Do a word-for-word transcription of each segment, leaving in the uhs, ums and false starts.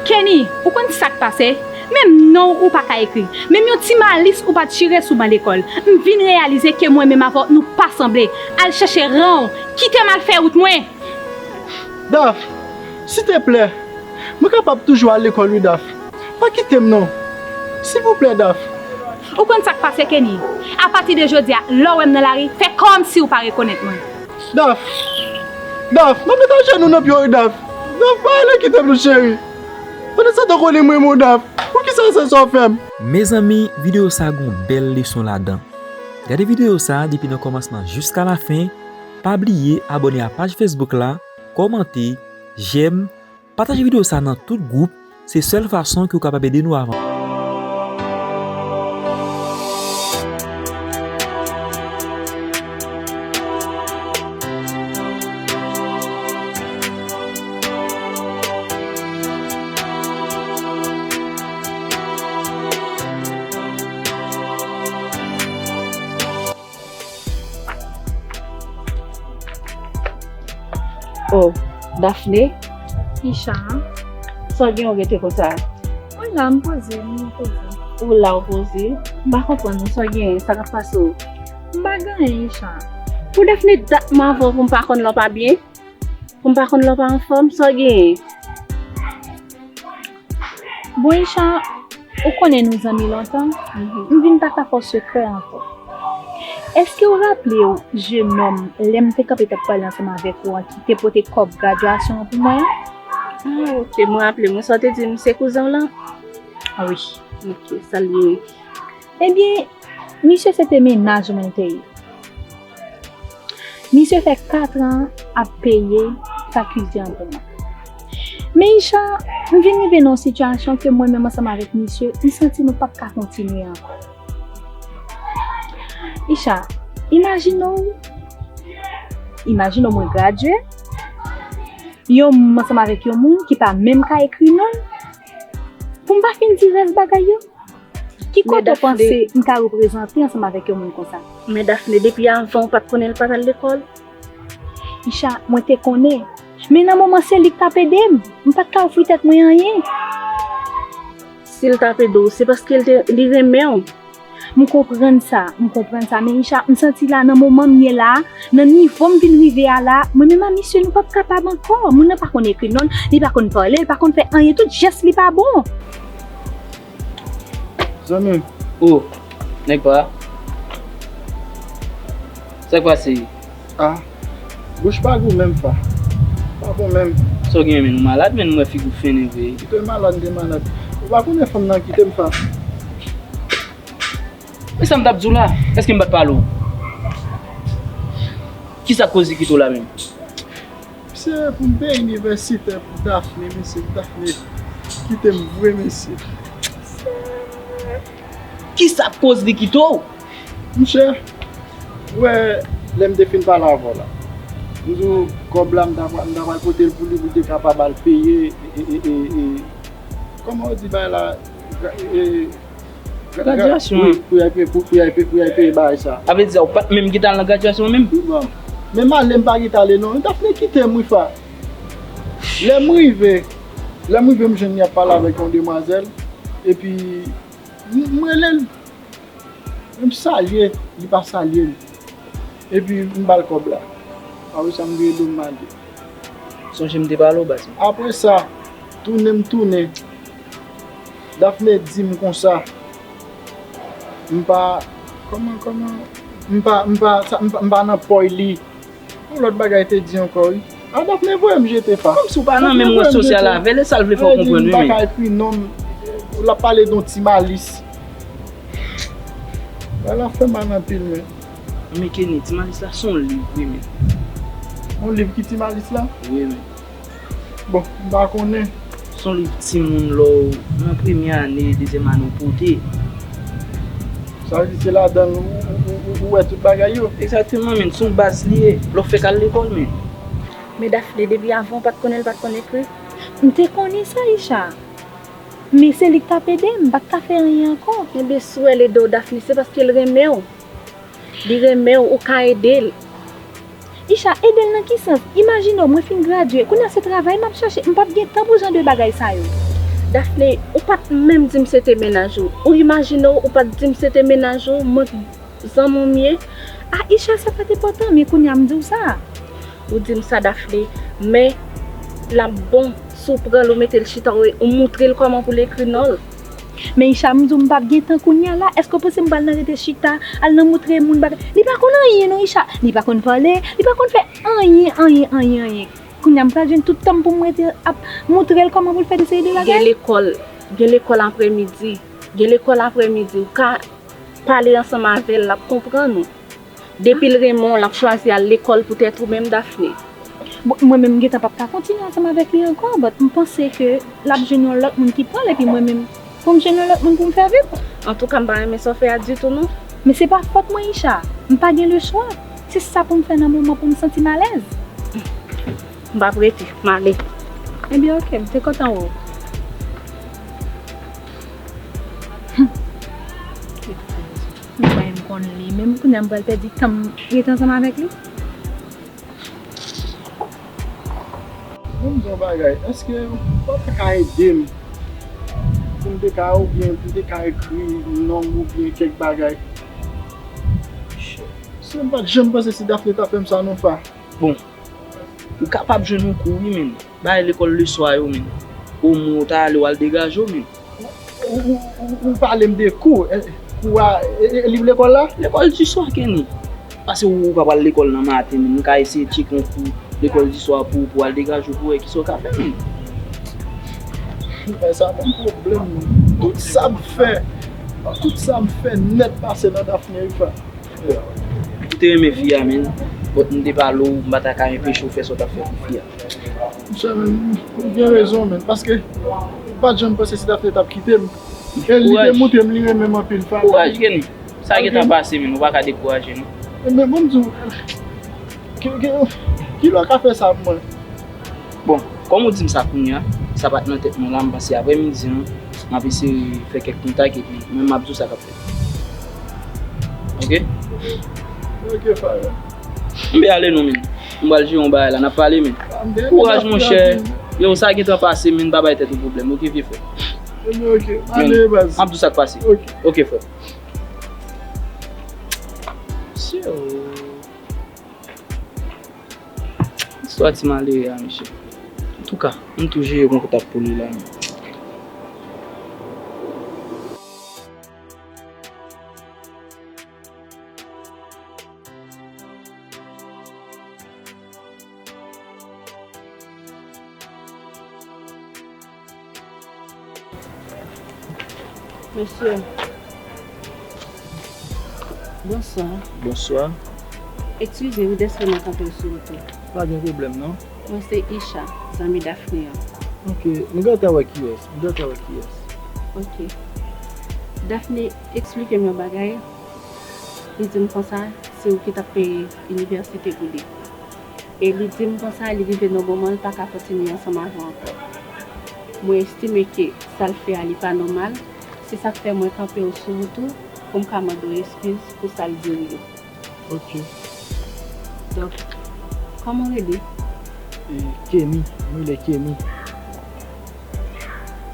Kenny, ou konn sa k pase? Menm non w ou pa ka ekri. Menm yon ti malis ou pa t chire sou ban lekòl. M vin reyalize ke mwen menm avè w nou pa sanble. Al chèche ran w. Kite m al fè wout mwen. Daf, siteplè, mwen kapab toujou al lekòl wi Daf. Pa kite m non. Silvouplè Daf. Ou konn sa k pase Kenny? Apati de jodi a, lè w wè m nan lari, fè kòmsi w pa rekonèt mwen. Daf, Daf, m ap met ajenou nan pye w wi Daf. Daf, pa ale kite m non cheri. Pandan sa tan w konnen m renmen w Daf. Poukisa w fè sa w fè m? Mezanmi, videyo sa gon bèl leson ladan. Gade videyo sa depi nan kòmansman jiska lafen. Pa bliye abòne a paj Facebook la, kòmante, jèm, pataje videyo sa nan tout gwoup, se sèl fason ke w kapab ede nou avanse. Oh, Daphné, Isha, sa w gen w rete konsa? Mwen la, m poze, m poze. Ou la w poze? M pa konprann non, sa w gen, sa k ap pase w? M pa gen anyen, Isha. Pou Daphné dat m avè w pou m pa konn lè w pa byen? Pou m pa konn lè w pa anfòm, sa w gen? Bon, Isha, ou konnen nou zanmi lontan, m vin pa ka fè w sekrè ankò. Èske w raple w, jenòm, lè m te kanpe t ap pale ansanm avèk ou an, ki te pote kòb gradyasyon an pou mwen an? Ah, ok, mwen raple mwen. Sa w te di m, se kouzen w lan? Ah wi. Ok, sa l ye? Ebyen, misye se te mennaj mwen l te ye. Misye fè katran ap peye fakilte an pou mwen. Men Isha, m vin rive nan yon sitiyasyon ke mwen menm ansanm avèk misye, m santi nou p ap ka kontinye ankò. Isha, imajine w, imajine w mwen gradye, yon m ansanm avèk yon moun ki pa menm ka ekri non l, pou m pa fin di rès bagay yo. Ki kote w panse m ka reprezante ansanm avèk yon moun konsa? Men Daphné, depi avan w pa t konnen l pa t al lekòl? Isha, mwen te konnen. Men nan moman se li k t ap ede m. M pa t ka ofri tèt mwen anyen. Si l t ap ede w, se paske l te, li renmen w. M konprann sa, m konprann sa. Men Isha, m santi la nan moman m ye la, nan nivo m vin rive a la, mwen menm a misye nou p ap kapab ankò. Moun nan pa konn ekri non l, li pa konn pale, li pa konn fè anyen, tout jès li pa bon. Zanmi m. Oh, nèg pa. Sa k pase? Ah, bouch pa gou menm fa. Pa bon menm. Sa w gen men, ou malad men, m wè figi w fennen vre. Kite malad, m te malad. Ou pa konnen fanm nan kite m fa. Men sa m t ap di w la, èske m pa t pale w? Kisa k koz li kite w la menm? Se pou m peye inivèsite pou Daphné, mesye, Daphné kite m vre, mesye. Kisa k koz li kite w? Monchè, ou wè, lè m te fin pale avè w la, m di w kòb la, m ta pral, m ta pral pote l pou li, pou l te kapab al peye, e, e, e, e, kòman yo di bagay la, e, Gradyasyon. Wi, pou y al peye, pou, pou y al peye, pou y al peye bagay sa. Sa vle di sa, ou pa t menm gentan al nan gradyasyon an menm? Bon. Men m ale, m pa gentan ale non. Daphné kite m wi fa. Lè m rive, lè m rive, m jwenn li ap pale avèk yon demwazèl. Epi, m, m rele l. M salye, li pa salye m. Epi, m ba l kòb la. Apre sa, m vire do m m ale. Sonje m te pale w, baz. Apre sa, tounen m tounen. Daphné di m konsa, m pa, kòman, kòman, m pa, m pa, sa, m pa, m pa nan pòy li. Yon lòt bagay te di ankò, wi. A, Daphné voye m jete fa. Kòmsi w pa nan menm rans sosyal avè l, e sa l vle fè w konprann, wi, men. Li di m pa ka ekri non m, l ap pale de yon ti malis. Bagay la fè mal anpil, men. Men Kenny, ti malis la se yon liv, wi, men. Yon liv ki ti malis la? Wi, men. Bon, m pa konnen. Se yon liv timoun lè w nan premye ane, dezyèm ane w pote. Sa vle di se ladan l ou, ou, ou, ou wè tout bagay yo? Egzakteman, men, se yon baz li ye. Lè w fèk al lekòl, men. Men Daphné, depi avan w pa t konnen l pa t konn ekri? M te konnen sa, Isha. Men se li k t ap ede m, m pa t ka fè anyen ankò. Ebyen, si w wè l ede w, Daphné, se paske l renmen w. Li renmen w, ou ka ede l. Isha, ede l nan ki sans? Imajine w, mwen fin gradye, kounye a se travay m ap chache, m p ap gen tan pou jan de bagay sa yo. Daphné, ou pa t menm di m se te mennaj ou. Ou imajine w, ou pa t di m se te mennaj ou, mwen zanmi w m ye. Aisha, sa pa t enpòtan, men kounye a m di w sa. Ou di m sa, Daphné, men l ap bon si w pran l, ou mete l chita, ou, ou moutre l kòman pou l ekri non l. Men Isha, m di w m p ap gen tan kounye a la. Èske w panse m pral nan rete chita, al nan moutre moun bagay? Li pa konn anyen non, Isha. Li pa konn pale, li pa konn fè anyen, anyen, anyen, anyen. Kounye a m pral jwenn tout tan m pou m rete ap moutre l kòman pou l fè de seri de bagay. Gen lekòl, gen lekòl aprèmidi. Gen lekòl aprèmidi. Ou ka pale ansanm avè l, l ap konprann ou. Depi l renmen w, l ap chwazi al lekòl poutèt ou menm, Daphné. Bon, mwen menm, m gentan p ap ka kontinye ansanm avèk li ankò, but m panse ke l ap jwenn yon lòt moun ki pran l, epi mwen menm, pou m jwenn yon lòt moun pou m fè vi m. Antouka, m pa renmen sa w fè a ditou, non. Men se pa fòt mwen, Isha. M pa gen lechwa. Se sa pou m fè nan moman pou m santi m alèz. M p ap rete, m ale. Ebyen, oke, m te kontan wè w. Humm. M kwè m konn li, men kounye a m pral pèdi tan m rete ansanm avèk li. Ban m di yon bagay, èske w pa ta ka ede m? Pou m te ka, oubyen pou m te ka ekri non m oubyen kèk bagay. Si m pa t janm panse si Daphné ta fè m sa non, fa. Bon, ou kapab jwenn yon kou wi, men. Bagay lekòl leswa yo, men. Omwen ou ta ale, w al degaje w, men. Ou, ou, ou, ou pale m de kou. E, kou a, e, e, e li lekòl la? Lekòl di swa, Kenny. Pase ou, ou pa pral lekòl nan maten, men. M ka eseye tcheke yon kou lekòl di swa pou, pou al degaje w, pou wè kisa w ka fè, men. Men sa ban m pwoblèm, men. Tout sa m fè, tout sa m fè nèt pase nan Daphné, wi, frè. Ou te renmen fi a, men. But m te pale w, m pa ta ka enpeche w fè sa w t ap fè pou fi a. Monchè, men, ou gen rezon, men. Paske m pa t janm panse si Daphné t ap kite m. E li te montre m li renmen m anpil, fa. Kouraj, Kenny. Sa gentan pase, men. Ou pa ka dekouraje, non. Men, bon, m di w, ki, ki, kilè w ka fè sa pou mwen? Bon, kòm ou di m sa kounye a, sa pa t nan tèt mwen la, m panse aprèmidi an, m ap eseye fè kèk kontak epi mwen m ap di w sa k ap fèt. Oke? Oke, frè. M pe ale non, men. M pral jere yon bagay la, n ap pale, men. Kouraj, monchè. Yo, sa gentan pase, men, pa bay tèt ou pwoblèm, oke, vye frè? Oke, ale, baz. M ap di w sa k pase. Oke. Oke, frè. Sure. Istwa ti malere a, mesye. Antouka, m tou jere yon kontak pou li la, men. Mesye. Bonswa. Bonswa. Eskize wi dèske mwen kanpe w sou wout ou. Pa gen pwoblèm non. Mwen se Isha, zanmi Daphné an. Ok, m gentan wè kiyès, m gentan wè kiyès. Ok. Daphné eksplike m yon bagay. Li di m konsa, se ou ki t ap peye inivèsite pou li. E li di m konsa, li rive nan moman l pa ka kontinye ansanm avè w ankò. Mwen estime ke sa l fè a, li pa nòmal. Se sa k fè mwen kanpe w sou wout ou pou m ka mande w eskiz pou sa l di w yo. Ok. Donk, kòman w rele? E, Kenny, m rele Kenny.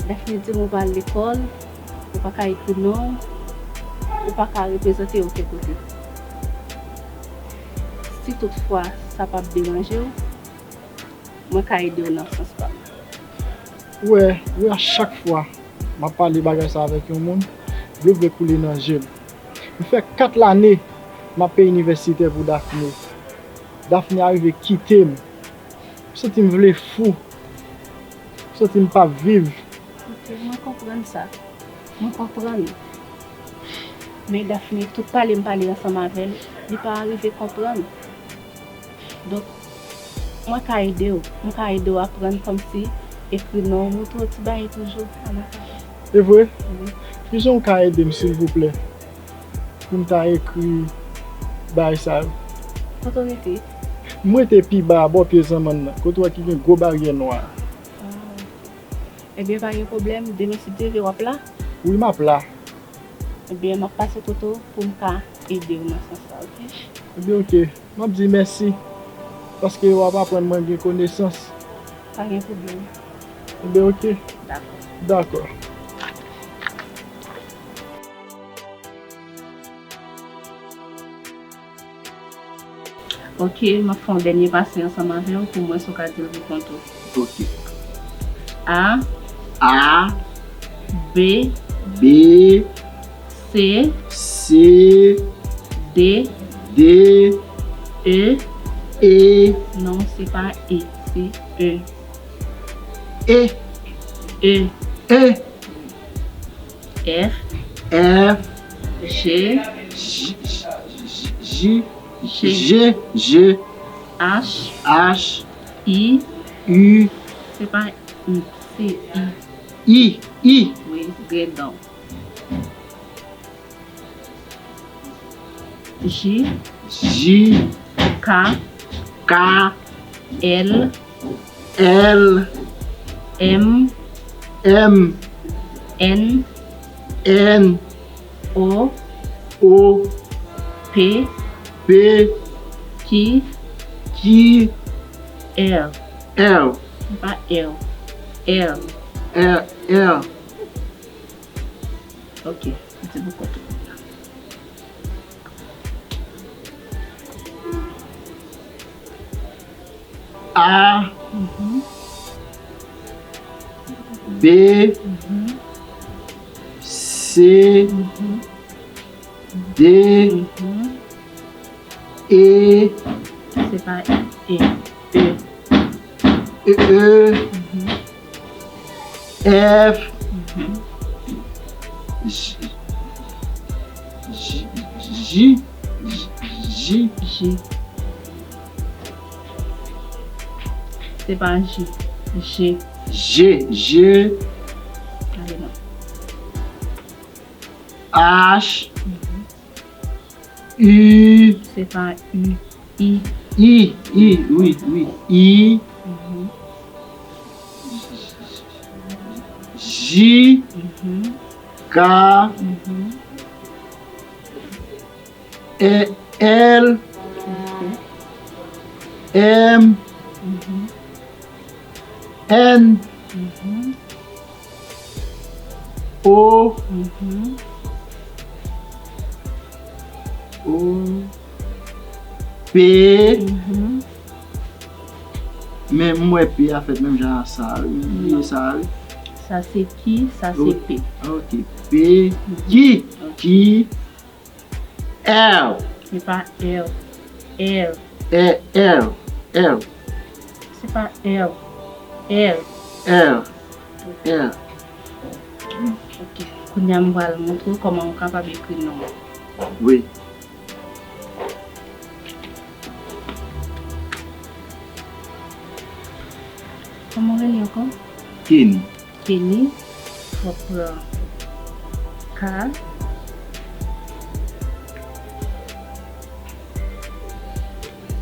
Daphné di m ou pa al lekòl, ou pa ka ekri non w, ou pa ka reprezante okenn kote. Si toutfwa sa p ap deranje w, mwen ka ede w nan sans pa m. Ou wè, ou wè, a chak fwa m ap pale bagay sa avèk yon moun, dlo vle koule nan je m. M fè kat lane m ap peye inivèsite pou Daphné. Daphné arive kite m. M santi m vle fou. M santi m p ap viv. Ok, mwen konprann sa. Mwen konprann. Men Daphné, tout pale m pale ansanm avè l, li pa rive konprann. Donk, mwen ka ede w. Mwen ka ede w aprann kòmsi ekri non w, montre w ti bagay toujou. Ann ale. E vre? Wi. Kijan w ka ede m, silvouplè? Pou m ta ekri bagay sa yo. Kote w rete? M rete pi ba, bò pye zanmann nan, kote w wè ki gen gwo baryè nwa a. Ah, ok. Ebyen, pa gen pwoblèm. Demen, si Dye vle, w ap la? Wi, m ap la. Ebyen, m ap pase kote w pou m ka ede w nan sans sa, ok? Ebyen, ok. M ap di mèsi, paske w ap aprann mwen gen konesans. Pa gen pwoblèm. Ebyen, ok. Dakò. Dakò. Ok, m ap fè yon dènye pase ansanm avè w pou m wè si w ka di l pou kont ou. Ok. A. A. B. B. C. C. D. D. E. E. Non, se pa E, se E. E. E. E. F. F. G. J. J. J. G. G. G. H. H. I. U. Se pa I, se I. I. I. Wi, get down. J. J. K. K. L. L. M. M. N. N. O. O. P. P. Q. Q. R. R. Pa R. R. R. R. Ok, di pou kont ou. A. Mhm. B. Mhm. C. Mhm. D. Mhm. E. Se pa E. E. E. E. Mhm. F. Mhm. J. J. J. J. J. Se pa J. G. G. G. Ale non. H. Mhm. U. Se pa U. I. I, I, wi, wi. I. Mhm. J. Mhm. K. Mhm. E, L. Ok. M. Mhm. N. Mhm. O. Mhm. O. P. Mhm. Men m wè P a fèt menm jan a sa, wi. M bliye sa, wi. Sa se Q, sa se P. Ok. P, Q, Q, R. Se pa R. R. R, R, R. Se pa R. R. R. R. Ok. Kounye a m pral montre w kòman ou kapab ekri non w. Wi. Kòman w rele ankò? Kenny. Kenny, w ap pran K.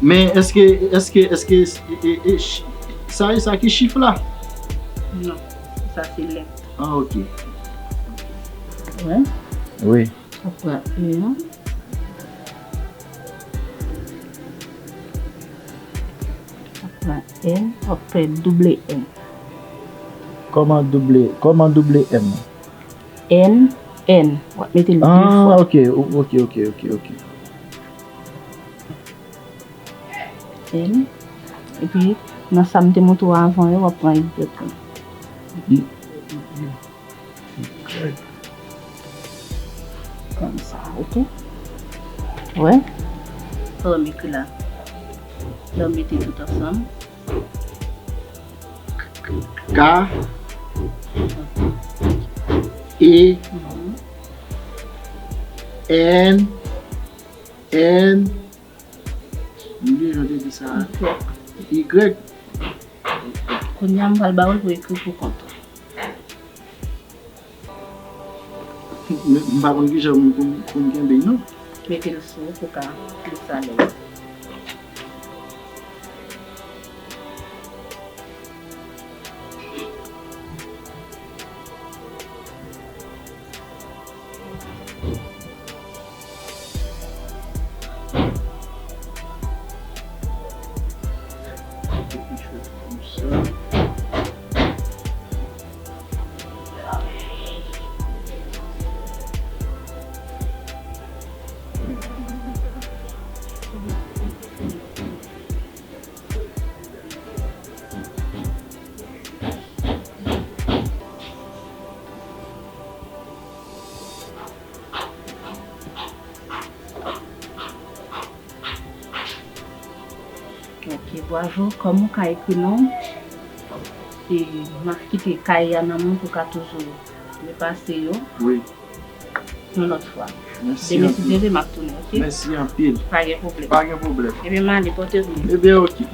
Men èske, èske, èske, e, e, e, ch-, sa, sa ki chif la? Non, sa se lèt. Ah, ok. Wè? Wi. W ap pran E an. W ap pran N, w ap fè double N. Kòman double, kòman double M? N, N. W ap mete l de fwa. Ah, ok, o-, ok, ok, ok, ok. N. Epi, nan sa m te montre w avan yo, w ap pran Y. Y. Konsa, ok? Wè? Sa w ekri la. Lè w mete tout ansanm. K, E, N, N, m bliye jan w te di sa. Y. Kounye a, m pral ba w l pou ekri pou kont ou. M, m pa konn kijan m konn, konn kenbe l non. Mete l sou ou pou ka plis alèz. Konsa. Bwajou, kòman w ka ekri non? E m ap kite kay a nan men w pou w ka toujou repase yo. Wi. Yon lòt fwa. Demen, si Dye vle, m ap tounen, oke? Mèsi anpil. Pa gen pwoblèm. Pa gen pwoblèm. Ebyen, m ale, pòte w byen. Ebyen, oke.